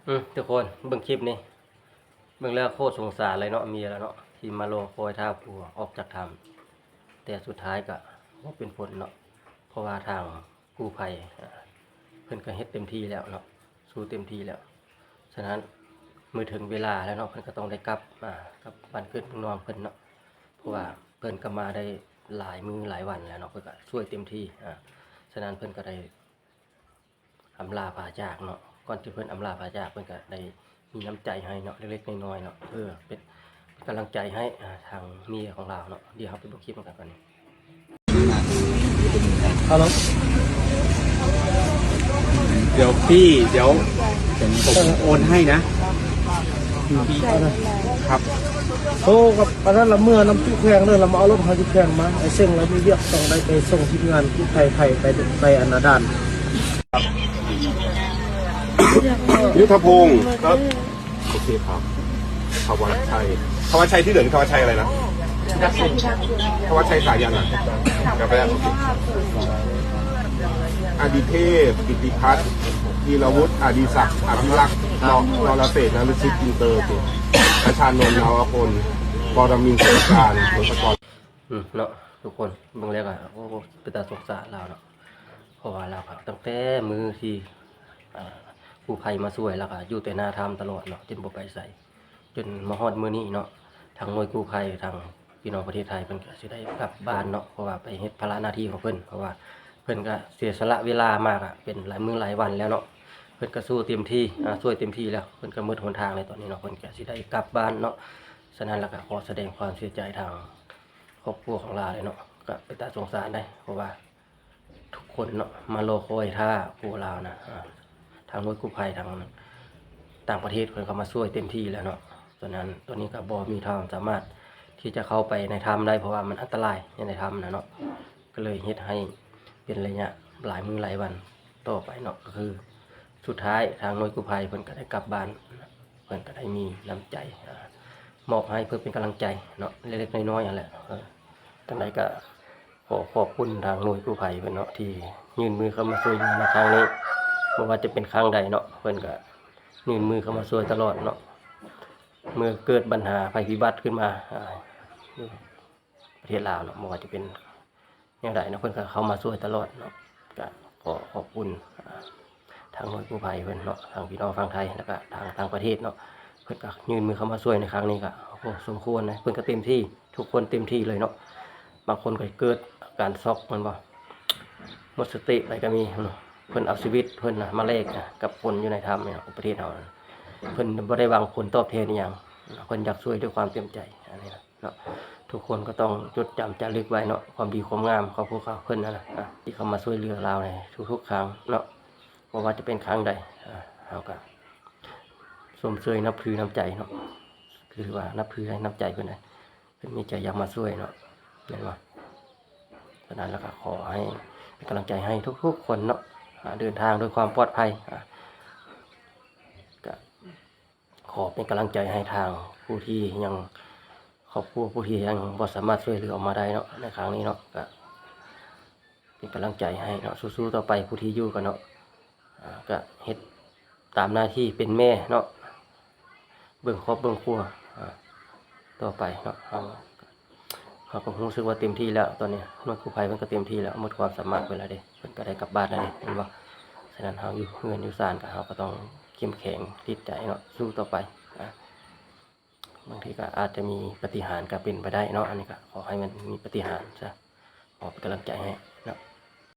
ອືມ ທຸກຄົນເບິ່ງຄລິບນີ້ ເບິ່ງແລ້ວໂຄດສົງສານເລີຍເນາະ ເມຍລາວເນາະ ທີ່ມາລໍຄອຍຖ້າຜົວອອກຈາກຖ້ຳ ແຕ່ສຸດທ້າຍກໍບໍ່ເປັນຜົນເນາະ ເພາະວ່າທາງກູ້ໄພ ອ່າ ເພິ່ນກໍເຮັດເຕັມທີ່ແລ້ວເນາະ ສູ້ເຕັມທີ່ແລ້ວ. ສະນັ້ນ ເມື່ອເຖິງເວລາແລ້ວເນາະ ເພິ່ນກໍຕ້ອງໄດ້ກັບ ອ່າ ກັບບ້ານເກີດເມືອງນອນເພິ່ນເນາະ ເພາະວ່າເພິ່ນກໍມາໄດ້ຫຼາຍມື້ຫຼາຍວັນແລ້ວເນາະ ເພິ່ນກໍຊ່ວຍເຕັມທີ່ ອ່າ ສະນັ້ນເພິ່ນກໍໄດ້ ອຳລາພາຈາກເນາະ ກ່ອນທີ່ເພິ່ນອຳລາພາຈາກ ເພິ່ນກໍໄດ້ມີນ້ຳໃຈໃຫ້ເນາະ ເລັກໆນ້ອຍໆເນາະ ເພື່ອເປັນ ເປັນກຳລັງໃຈໃຫ້ ອ່າ ທາງເມຍຂອງລາວເນາະ. ດຽວເຮົາໄປເບິ່ງຄລິບນຳກັນກ່ອນນີ້. ຮາໂລ ດຽວພີ່ ດຽວ ດຽວ ດຽວ ດຽວ ດຽວ ໂອນໃຫ້ນະ. ອືມ ພີ່ ເອົານະ ຄັບ. ໂອ້ ກັບອັນນັ້ນລະ ເມືອນຳຈຸແຂວງເດີ ລະມາເອົາລົດເຮົາຈຸແຂວງມາ. ໄອ້ເສັງລະມີວຽກ ຕ້ອງໄດ້ໄປສົ່ງທີມງານກູ້ໄພ ໄປ ໄປ ໄປອັນນາດ່ານ. ຍຸດທະພົງ ຄັບ. ໂອເຄຄັບ. ທະວັດໄຊ ທະວັດໄຊທີ່ເຫຼືອ ທະວັດໄຊອະໄລນະ? ທະວັດໄຊສາຍັນນະ? ກາແຟ ໂອເຄ. ອະດິເທບ ກິດຕິພັດ ທີລະວຸດ ອະດິສັກ ອະພິລັກ ນໍ ນໍລະເສດ ນະລຸສິດ ອິນເຕີ ອາຊານນົນ ນະວະພົນ ປອລະມິນ ສົງການ ສົງສະກອນ. ອືມ ເນາະ ທຸກຄົນເບິ່ງແລ້ວກໍ ໂອ້ ເປັນຕາສົງສານລາວເນາະ ເພາະວ່າລາວກໍຕັ້ງແຕ່ມື້ທີ່ ອ່າ ກູ້ໄພມາຊ່ວຍ ລາວກໍຢູ່ແຕ່ໜ້າຖ້ຳຕະຫຼອດເນາະ ຈົນບໍ່ໄປໃສ ຈົນມາຮອດມື້ນີ້ເນາະ ທາງໜ່ວຍກູ້ໄພ ທາງພີ່ນ້ອງປະເທດໄທ ເພິ່ນກໍຊິໄດ້ກັບບ້ານເນາະ ເພາະວ່າໄປເຮັດພາລະໜ້າທີ່ຂອງເພິ່ນ ເພາະວ່າເພິ່ນກໍເສຍສະຫຼະເວລາມາກໍເປັນຫຼາຍມື້ຫຼາຍວັນແລ້ວເນາະ ເພິ່ນກໍສູ້ເຕັມທີ່ ອ່າ ຊ່ວຍເຕັມທີ່ແລ້ວ ເພິ່ນກໍໝົດຫົນທາງແລ້ວຕອນນີ້ເນາະ ເພິ່ນກໍຊິໄດ້ກັບບ້ານເນາະ. ສະນັ້ນລະກໍຂໍສະແດງຄວາມເສຍໃຈທາງ ຄອບຄົວຂອງລາວເລີຍເນາະ ກໍເປັນຕາສົງສານໄດ໋ ເພາະວ່າທຸກຄົນເນາະ ມາລໍຄອຍຖ້າຜົວລາວນະ ອ່າ ທາງໜ່ວຍກູ້ໄພ ທາງຕ່າງປະເທດເພິ່ນກໍມາຊ່ວຍເຕັມທີ່ແລ້ວເນາະ. ສະນັ້ນ ຕອນນີ້ກໍບໍ່ມີຄວາມສາມາດທີ່ຈະເຂົ້າໄປໃນຖ້ຳໄດ້ ເພາະວ່າມັນອັນຕະລາຍໃນຖ້ຳນະເນາະ ກໍເລີຍເຮັດໃຫ້ເປັນໄລຍະຫຼາຍມື້ຫຼາຍວັນຕໍ່ໄປເນາະ ກໍຄືສຸດທ້າຍທາງໜ່ວຍກູ້ໄພເພິ່ນກໍໄດ້ກັບບ້ານ ເພິ່ນກໍໄດ້ມີນ້ຳໃຈ ອ່າ ມອບໃຫ້ເພື່ອເປັນກຳລັງໃຈເນາະ ເລັກໆນ້ອຍໆຫັ້ນແຫຼະ. ເອີ ຈັ່ງໃດກໍຂໍຂອບຄຸນທາງໜ່ວຍກູ້ໄພເພິ່ນເນາະ ທີ່ຍື່ນມືເຂົ້າມາຊ່ວຍເຫຼືອໃນຄັ້ງນີ້ ບໍ່ວ່າຈະເປັນຄັ້ງໃດເນາະ ເພິ່ນກໍຍື່ນມືເຂົ້າມາຊ່ວຍຕະຫຼອດເນາະ ເມື່ອເກີດບັນຫາໄພພິບັດຂຶ້ນມາ ອ່າ ຢູ່ປະເທດລາວເນາະ ບໍ່ວ່າຈະເປັນ ແນວໃດເນາະ ເພິ່ນກໍເຂົ້າມາຊ່ວຍຕະຫຼອດເນາະ ກະຂໍຂອບຄຸນ ອ່າ ທາງໜ່ວຍກູ້ໄພເພິ່ນເນາະ ທາງພີ່ນ້ອງຝັ່ງໄທ ແລ້ວກະທາງຕ່າງປະເທດເນາະ ເພິ່ນກໍຍື່ນມືເຂົ້າມາຊ່ວຍໃນຄັ້ງນີ້ ກະ ໂອ້ ສົມຄວນນະ ເພິ່ນກໍເຕັມທີ່ ທຸກຄົນເຕັມທີ່ເລີຍເນາະ. ບາງຄົນກໍເກີດອາການຊັອກແມ່ນບໍ່ ໝົດສະຕິໄປກໍມີເນາະ ເພິ່ນເອົາຊີວິດເພິ່ນນະມາແລກກັບຄົນຢູ່ໃນຖ້ຳເນາະ ປະເທດເຮົາ ເພິ່ນບໍ່ໄດ້ຫວັງຜົນຕອບແທນອີ່ຫຍັງ ເພິ່ນຢາກຊ່ວຍດ້ວຍຄວາມເຕັມໃຈ ອັນນີ້ນະ ເນາະ ທຸກຄົນກໍຕ້ອງຈົດຈຳຈາລຶກໄວ້ເນາະ ຄວາມດີຄວາມງາມຂອງພວກເຂົາ ເພິ່ນນັ້ນນະ ທີ່ເຂົ້າມາຊ່ວຍເຫຼືອລາວໃນທຸກໆຄັ້ງເນາະ ບໍ່ວ່າຈະເປັນຄັ້ງໃດ ເຮົາກໍຊົມເຊີຍນັບຖືນ້ຳໃຈເນາະ ຄືວ່ານັບຖືໃນນ້ຳໃຈເພິ່ນນະ ເພິ່ນມີໃຈຢາກມາຊ່ວຍເນາະ ແມ່ນບໍ່? ສະນັ້ນແລ້ວກໍຂໍໃຫ້ເປັນກຳລັງໃຈໃຫ້ທຸກໆຄົນເນາະ ເດີນທາງດ້ວຍຄວາມປອດໄພ ກໍ ຂໍເປັນກຳລັງໃຈໃຫ້ທາງຜູ້ທີ່ຍັງ ຄອບຄົວຜູ້ທີ່ຍັງບໍ່ສາມາດຊ່ວຍເຫຼືອອອກມາໄດ້ເນາະ ໃນຄັ້ງນີ້ເນາະ ກະເປັນກຳລັງໃຈໃຫ້ເນາະ ສູ້ໆຕໍ່ໄປ ຜູ້ທີ່ຢູ່ກໍເນາະ ກະເຮັດຕາມໜ້າທີ່ເປັນແມ່ເນາະ ເບິ່ງຄອບເບິ່ງຄົວ ຕໍ່ໄປເນາະ ເຮົາ ເຮົາກໍຮູ້ສຶກວ່າເຕັມທີ່ແລ້ວ ຕອນນີ້ໜ່ວຍກູ້ໄພເພິ່ນກໍເຕັມທີ່ແລ້ວ ໝົດຄວາມສາມາດເພິ່ນແລ້ວເດ້ ເພິ່ນກໍໄດ້ກັບບ້ານແລ້ວເດ້ ແມ່ນບໍ່? ສະນັ້ນເຮົາຢູ່ເຮືອນຢູ່ຊານກໍເຮົາກໍຕ້ອງເຂັ້ມແຂງຈິດໃຈເນາະ ສູ້ຕໍ່ໄປ ອາ ບາງທີກໍອາດຈະມີປາຕິຫານກໍເປັນໄປໄດ້ເນາະ ອັນນີ້ກໍຂໍໃຫ້ມັນມີປາຕິຫານຊະ ຂໍເປັນກຳລັງໃຈໃຫ້ເນາະ.